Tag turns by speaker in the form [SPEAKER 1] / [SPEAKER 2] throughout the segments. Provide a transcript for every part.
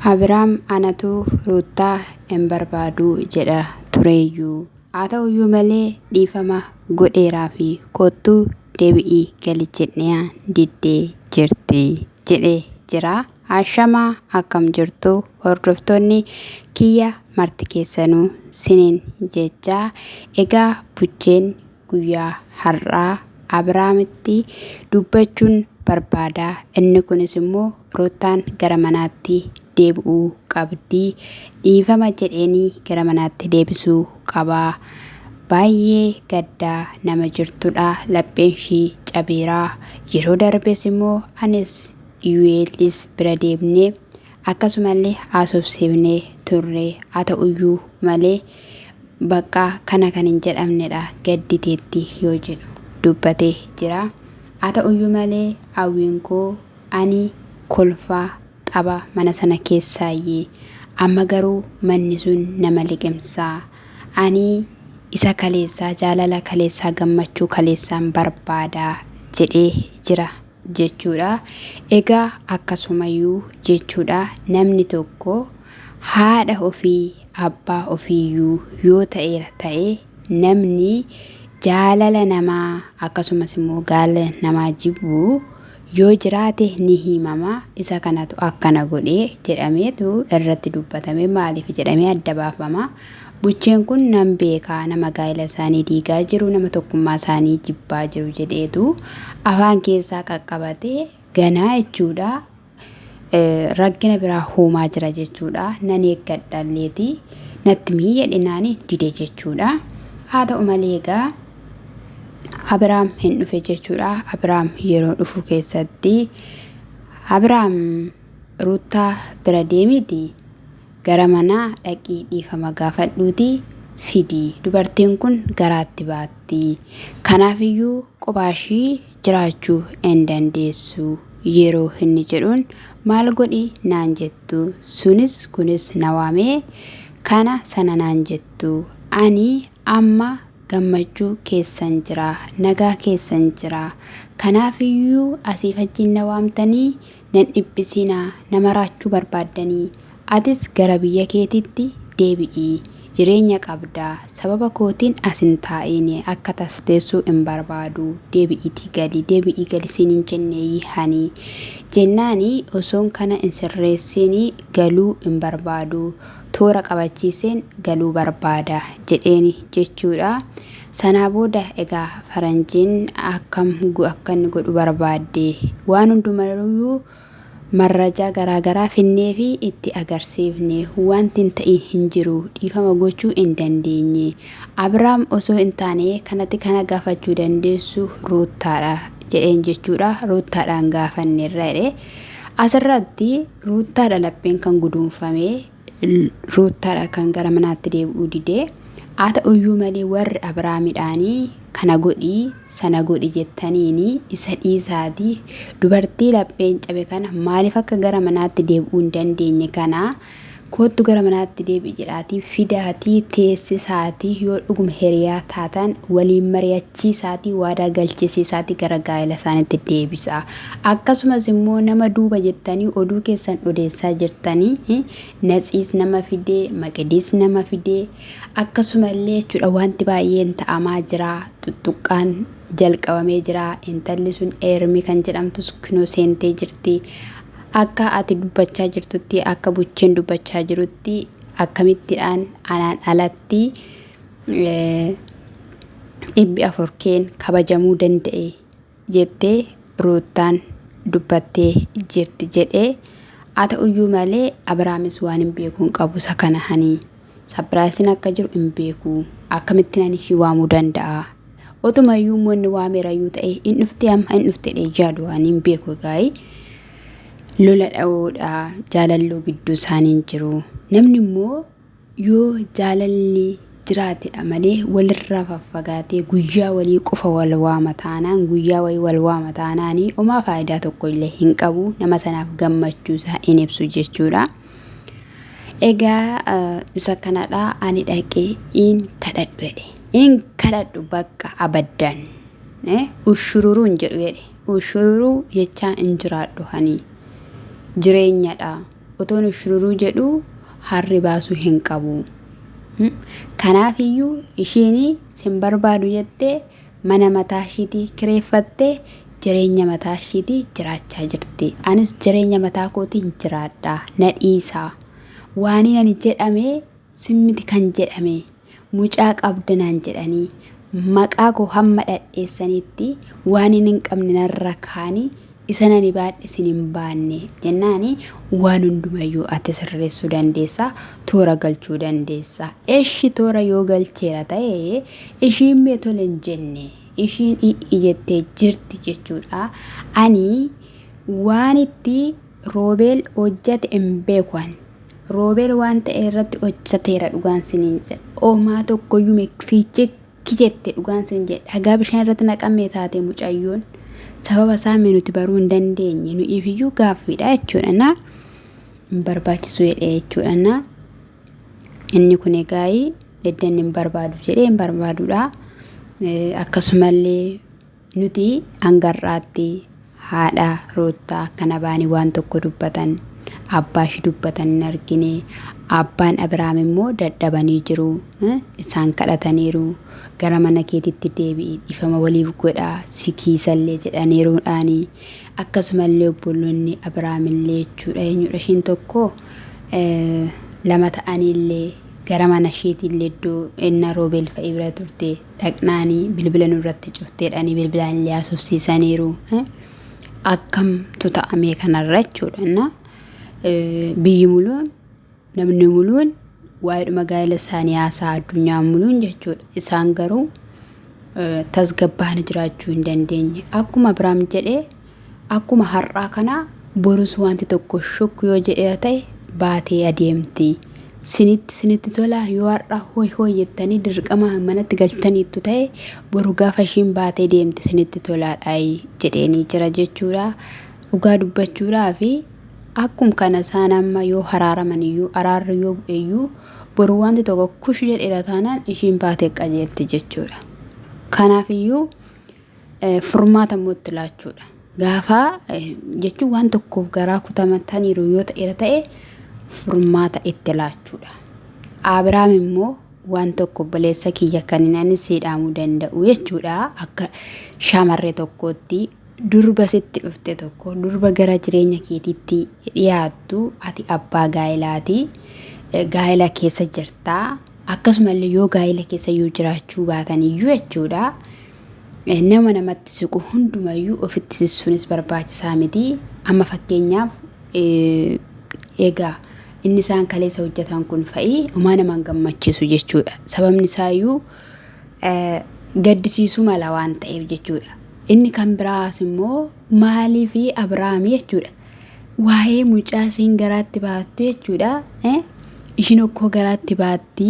[SPEAKER 1] Abiraam anatu Ruuttaa hin barbaadu jedha tureeyyuu. Haa ta'uyyuu malee dhiifama godheeraafi koottuu deebi'ii gali jedhee diddee jirti jedhee jira. Ashamaa akkam jirtu hordoftoonni kiyya marti keessanuu siniin jechaa egaa bucheen guyyaa har'aa Abiraamitti dubbachuun barbaada. Inni kunis immoo Ruuttaan gara manaatti deebi'uu qabdi. Dhiifama jedheenii gara manaatti deebisuu qaba. Baay'ee gaddaa nama jirtudha. Lapheen ishii cabeera. Yeroo darbes immoo anis Iyu'eelis bira deemnee akkasumallee haasofsiifnee turre. Haa ta'uyyuu malee Bakka kana kan hin jedhamnedha gadditeetti yoo jedhu dubbatee jira. Haa ta'uyyuu malee hawwiin koo ani kolfaa tapha mana sana keessaayyi. Amma garuu manni sun nama liqimsa. Ani isa kaleessaa jaalala kaleessaa gammachuu kaleessaan barbaada jedhee jira jechuudha. Egaa akkasumayyuu jechuudha namni tokko haadha ofii abbaa ofiiyyuu yoo ta'eera ta'e namni jaalala namaa akkasumas immoo gaala namaa jibbu yoo jiraate ni himama isa kanatu akkana godhe jedhameetu irratti dubbatame maaliif jedhamee adda baafama. Bucheen kun nan beekaa nama gaa'ela isaanii diigaa jiru nama tokkummaa isaanii jibbaa jiru jedheetu afaan keessaa qaqqabate ganaa jechuudha. Rakkina biraa huumaa jira jechuudha. Nan eeggadha illeeti natti mii jedhinaani dide jechuudha. Haa ta'u malee egaa Abiraam hin dhufe jechuudha. Abiraam yeroo dhufu keessatti Abiraam Ruuttaa bira deemiti gara manaa dhaqii dhiifama gaafadhuuti fidi. Dubartiin kun garaatti baatti. Kanaafiyyuu kophaashii jiraachuu hin dandeessu yeroo inni jedhuun maal godhi naan jettu sunis kunis na waamee kana sana naan jettu ani amma gammachuu keessan jira nagaa keessan jira kanaafiyyuu asiif achiin na waamtanii nan dhiphisinaa na maraachuu barbaaddanii Atis gara biyya keetiitti deebi'i. Jireenya qabda. Sababa kootiin as hin taa'iini. Akka tas teessu hin barbaadu. Deebi'iitii gali. Deebi'ii gali siin hin jenneeyii hani. Jennaani osoon kana hin sirreessiini galuu hin barbaadu. Toora qabachiiseen galuu barbaada jedheeni jechuudha. Sanaa booda egaa faranjiin akkam akka inni godhu barbaadde. Waan hundumayyuu marrajaa garaa garaa finneefii itti agarsiifne. Wanti hin ta'in hin jiru. Dhiifama gochuu hin dandeenye. Abrahaam osoo hin taane kanatti kana gaafachuu dandeessu Ruuttaadha jedheen jechuudha. Ruuttaadhaan gaafanneerra jedhe. Asirratti Ruuttaadha lapheen kan guduunfame. Ruuttaadha kan gara manaatti deebi'uu dide. Haa ta'uyyuu malee warri Abrahaamidhaanii kana godhi sana godhi jettaniini isa dhiisaatii dubartii lapheen cabe kana maaliif akka gara manaatti deebi'uu hin dandeenye kana koottu gara manaatti deebi'i jedhaatii fidaatii teessisaatii yoo dhuguma hiriyaa taatan waliin mari'achiisaatii waadaa galchisiisaatii gara gaa'ela isaaniitti deebisa. Akkasumas immoo nama duuba jettanii oduu keessan odeessaa jirtanii Natsiis nama fidee, Maqidis nama fidee, akkasumallee jechuudha wanti baay'een ta'amaa jira, tuttuqqaan jalqabamee jira, intalli sun Eermi kan jedhamtus kinoo seentee jirti. Akka ati dubbachaa jirtutti, akka bucheen dubbachaa jirutti akkamittidhaan anaan alatti 400 keen kabajamuu danda'e jettee Ruuttaan dubbattee jirti jedhee haa ta'uyyuu malee Abrahaamis waan hin beeku hin qabu isa kana hani sapiraayisiin akka jiru hin beeku akkamittiin ani ishii waamuu danda'a otuma iyyuu immoo inni waameerayyuu ta'e hin dhufte amma hin dhufte jedhee yaadu waan hin beeku egaa lola dha'uudha jaalalloo gidduu isaanii hin jiru namni immoo Yoo jaalalli jiraatedha malee walirraa faffagaatee guyyaa walii qofa wal waama taanaan guyyaa wayii wal waama taanaanii homaa faayidaa tokko illee hin qabu nama sanaaf gammachuu isaa hin ibsu jechuudha. Egaa isa kanadha ani dhaqee in kadhadhu jedhe. In kadhadhu bakka abaddan. Ushururuu hin jedhu jedhe. Ushururuu jechaa hin jiraadhu hani. Jireenyadha. Otoon ushururuu jedhuu harri baasuu hin qabu. Kanaafiyyuu ishiin sin barbaadu jettee mana mataa ishiitii kireeffattee jireenya mataa ishiitii jiraachaa jirti. Anis jireenya mataa kootiin jiraadha. Na dhiisaa. Waaniin ani jedhame simmiti kan jedhame. Mucaa qabda naan jedhanii maqaa koo hamma dhadheessanitti waanin hin qabne narra kaa'anii isan ani baadhe isin hin baanne jennaani waan hundumayyuu ati sirreessuu dandeessa, toora galchuu dandeessa. Eshi toora yoo galcheera ta'e ishiin mee tole hin jenne, ishiin i'i jettee jirti jechuudha. Ani waan itti Roobeel hojjate hin beeku ani. Roobeel waan ta'e irratti hojjateera dhugaan siniin jedha. Omaa tokkoyyuu mee fiichikki jette dhugaan siniin jedha. Dhagaa bishaan irratti naqamee taate mucayyoon. Sababa isaa mee nuti baruu hin dandeenye. Nu'iifiyyuu gaaffiidha jechuudha. Na hin barbaachisu jedhee jechuudha. Na inni kun egaa eddanni hin barbaadu jedhee hin barbaadudha. Akkasumallee Nuti hanga har'aatti haadha Ruuttaa akkana baanii waan tokko dubbatan, abbaa ishii dubbatan hin argine. Abbaan Abiraam immoo dadhabanii jiru. Isaan kadhataniiru. Gara mana keetitti deebi'i, dhiifama waliif godhaa, si kiisallee jedhaniiruudhaani. Akkasumallee obboloonni Abiraamillee jechuudha eenyudha ishiin tokko lama ta'aniillee gara mana isheetiillee iddoo enna Roobeel fa'i bira turte dhaqnaani bilbila nurratti cufteedhani bilbilaan illee haasofsiisaniiru. Akkamtu ta'amee kanarra jechuudha. Na biyyi muluun namni muluun waa'eedhuma gaa'ela isaanii haasaa addunyaan muluun jechuudha. Isaan garuu tasgabbaa'anii jiraachuu hin dandeenye. Akkuma Abiraam jedhee akkuma har'aa kana borus wanti tokko shukku yoo jedhee ta'e baatee adeemti. Sinitti sinitti tola yoo har'a hooy hooy jettanii dirqama manatti galtaniittu ta'e boru gaafa ishiin baatee deemte sinitti tolaadha jedheenii jira jechuudha. Dhugaa dubbachuudhaa fi akkum kana isaan amma yoo haraaraman iyyuu araarri yoo bu'e iyyuu boru wanti tokko kush jedheera taanaan ishiin baatee qajeelti jechuudha. Kanaaf iyyuu furmaata immoo itti laachuudha. Gaafa jechuun waan tokkoof garaa kutamataniiru yoo ta'eera ta'e furmaata itti laachuudha. Abiraam immoo waan tokko obboleessa kiyya kan inni ani sii dhaamuu danda'u jechuudha. Akka shamarree tokkootti durba sitti dhufte tokko durba gara jireenya keetiitti dhiyaattu ati abbaa gaa'ilaati. Gaa'ila keessa jirta. Akkasumallee yoo gaa'ila keessa yoo jiraachuu baatan iyyuu jechuudha. Nama namatti siqu hundumayyuu ofitti sissuunis barbaachisaa miti. Amma fakkeenyaaf egaa inni isaan kaleessa hojjetan kun fa'i homaa nama hin gammachiisu jechuudha. Sababni isaayyuu gaddisiisuu mala waan ta'eef jechuudha. Inni kan biraas immoo maaliif Abiraamii jechuudha. Waa'ee mucaa ishiin garaatti baattu jechuudha. Ishiin okkoo garaatti baatti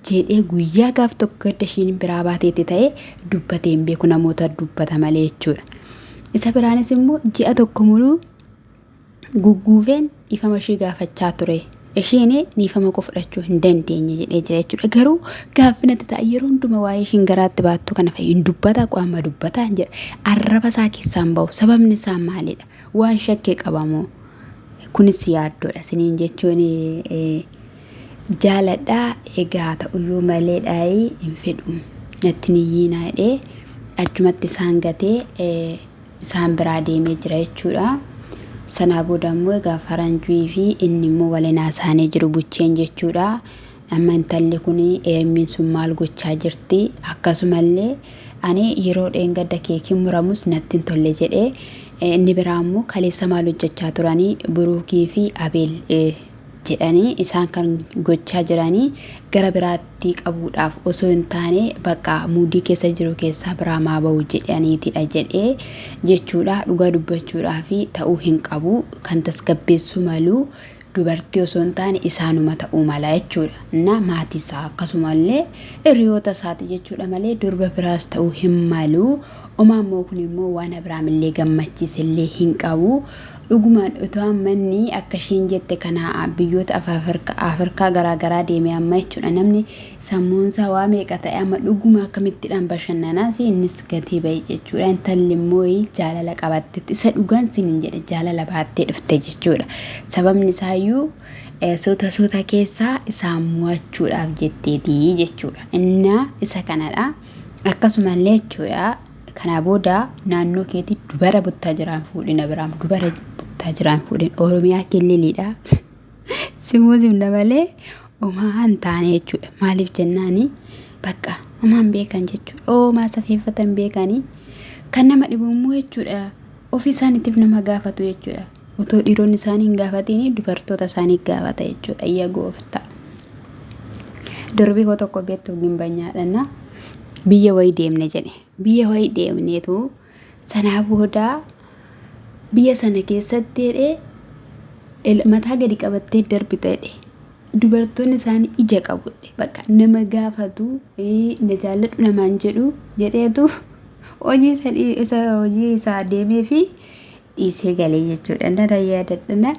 [SPEAKER 1] jedhee guyyaa gaaf tokko edda ishiin biraa baateetti ta'e dubbatee hin beeku namoota dubbata malee jechuudha. Isa biraanis immoo ji'a tokko muluu gugguufeen dhiifama ishii gaafachaa ture. Ishiin dhiifama koo fudhachuu hin dandeenye jedhee jira jechuudha. Garuu gaaffii natti ta'a yeroo hundumaa waa'ee ishiin garaatti baattu kana fa'i hin dubbata qaama dubbataa hin jedha. Arraba isaa keessaan bahu sababni isaa maalidha? Waan shakkee qabamoo? Kunis yaaddoodha isiniin jechuun jaaladha. Egaa ta'uyyuu malee dhaayii hin fedhu natti hin iyyiinaa jedhee achumatti isaan gatee isaan biraa deemee jira jechuudha. Sanaa booda immoo egaa faranjii fi inni immoo waliin haasa'anii jiru bucheen jechuudha. Amma intalli kun eermiin sun maal gochaa jirti? Akkasumallee ani yeroo dheengadda keekiin muramus natti hin tolle jedhee inni biraa immoo kaleessa maal hojjechaa turanii Buruukii fi Abeel jedhanii isaan kan gochaa jiranii gara biraatti qabuudhaaf osoo hin taane bakka muudii keessa jiru keessaa biraa maa ba'u jedhaniitidha jedhee jechuudha. Dhugaa dubbachuudhaaf ta'uu hin qabu kan tasgabbeessuu malu dubartii osoo hin taane isaanuma ta'uu mala jechuudha. Innaa maatii isaa akkasumallee hiriyoota isaati jechuudha malee durba biraas ta'uu hin malu. Omaa immoo kun immoo waan Abiraamillee gammachiisellee hin qabu. Dhugumaan otoo amma inni akka ishiin jette kana biyyoota Afrikaa garaa garaa deeme amma jechuudha. Namni sammuun isaa waa meeqa ta'e amma dhuguma akkamittidhaan bashannanaas innis gatii ba'e jechuudha. Intalli immoo jaalala qabatteetti isa dhugaan sinin jedhe jaalala baattee dhufte jechuudha. Sababni isaayyuu suuta suuta keessaa isaan mo'achuudhaaf jetteeti jechuudha. Innaa isa kanadha. Akkasumallee jechuudha. Kanaa booda naannoo keetii dubara buttaa jiraan fuudhin Abiraam dubara buttaa jiraan fuudhin Oromiyaa killiliidha. Simuu simna malee homaa hin taane jechuudha. Maaliif jennaani bakka homaa hin beekan jechuudha. Homaa safeeffatan beekanii kan nama dhibu immoo jechuudha. Ofii isaaniitiif nama gaafatu jechuudha. Otoo dhiironni isaanii hin gaafatiin dubartoota isaanii gaafata jechuudha. Yaa gooftaa. Durbi koo tokko beektu gimbanyaadha. Biyya wayii deemne jedhe. Biyya wayii deemneetu sanaa booda biyya sana keessatti jedhee mataa gadi qabattee darbita jedhe. Dubartoonni isaanii ija qabu jedhe. Bakka nama gaafatu na jaalladhu namaan jedhu jedheetu hojii isa hojii isaa deemee fi dhiisee galee jechuudha. Nana yaadadha.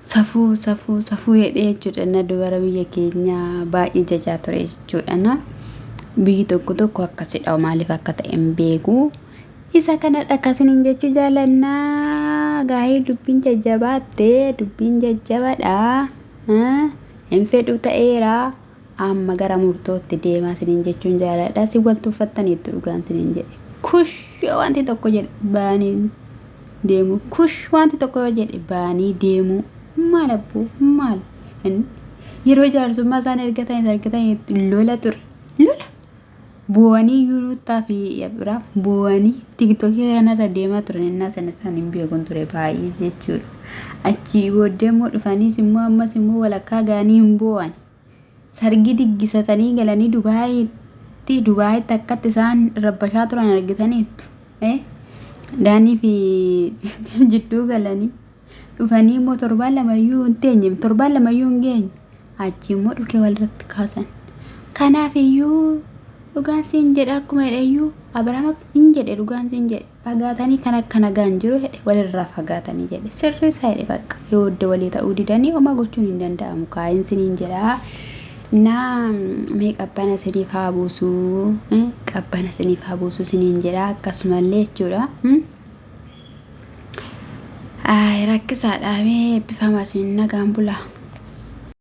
[SPEAKER 1] Safuu safuu safuu jedhee jechuudha. Na dubara biyya keenyaa baay'ee jajaa ture jechuudha. Na biyyi tokko tokko akkasidha maaliif akka ta'e hin beeku. Isa kanadha akkasiniin jechuu jaalannaa gaa'ee dubbiin jajjabaatte dubbiin jajjabadha. Hin fedhu ta'eera. Amma gara murtootti deemaa siniin jechuun jaaladha. Si wal tuffattaniittu dhugaan siniin jedhe. Kush yoo wanti tokko jedhe ba'anii deemu. Kush wanti tokko yoo jedhe ba'anii deemu. Maal abboo maal? Yeroo jaarsummaa isaan ergatanis argatanitti lola ture. Lola! Boo'anii iyyuu Ruuttaa fi Abiraam boo'anii tiktokii kanarra deemaa turan innaa sana isaan hin beekun ture baay'ee jechuudha. Achii booddee immoo dhufaniis immoo ammas immoo walakkaa ga'anii hin boo'an. Sargii diggisatanii galanii Dubaayitti Dubaayitti akkatti isaan rabbashaa turan argitaniittu. Eh? Daanii fi jidduu galanii dhufanii immoo torbaan lamayyuu hin teenye torbaan lamayyuu hin geenye achi immoo dhukee walirratti kaasan. Kanaaf iyyuu dhugaan siin jedha akkuma jedhe iyyuu Abiraam hin jedhe dhugaan siin jedhe. Fagaatanii kan akka nagaan jiru jedhe walirraa fagaatanii jedhe sirrii isaa jedhe bakka yoo odda walii ta'uu didanii homaa gochuun hin danda'amu kaayin siniin jedha naa mee qabbana siniif haa buusuu qabbana siniif haa buusuu siniin jedha akkasumallee jechuudha. Ay rakkisaadha mee eebbifamaa isin nagaan bulaa.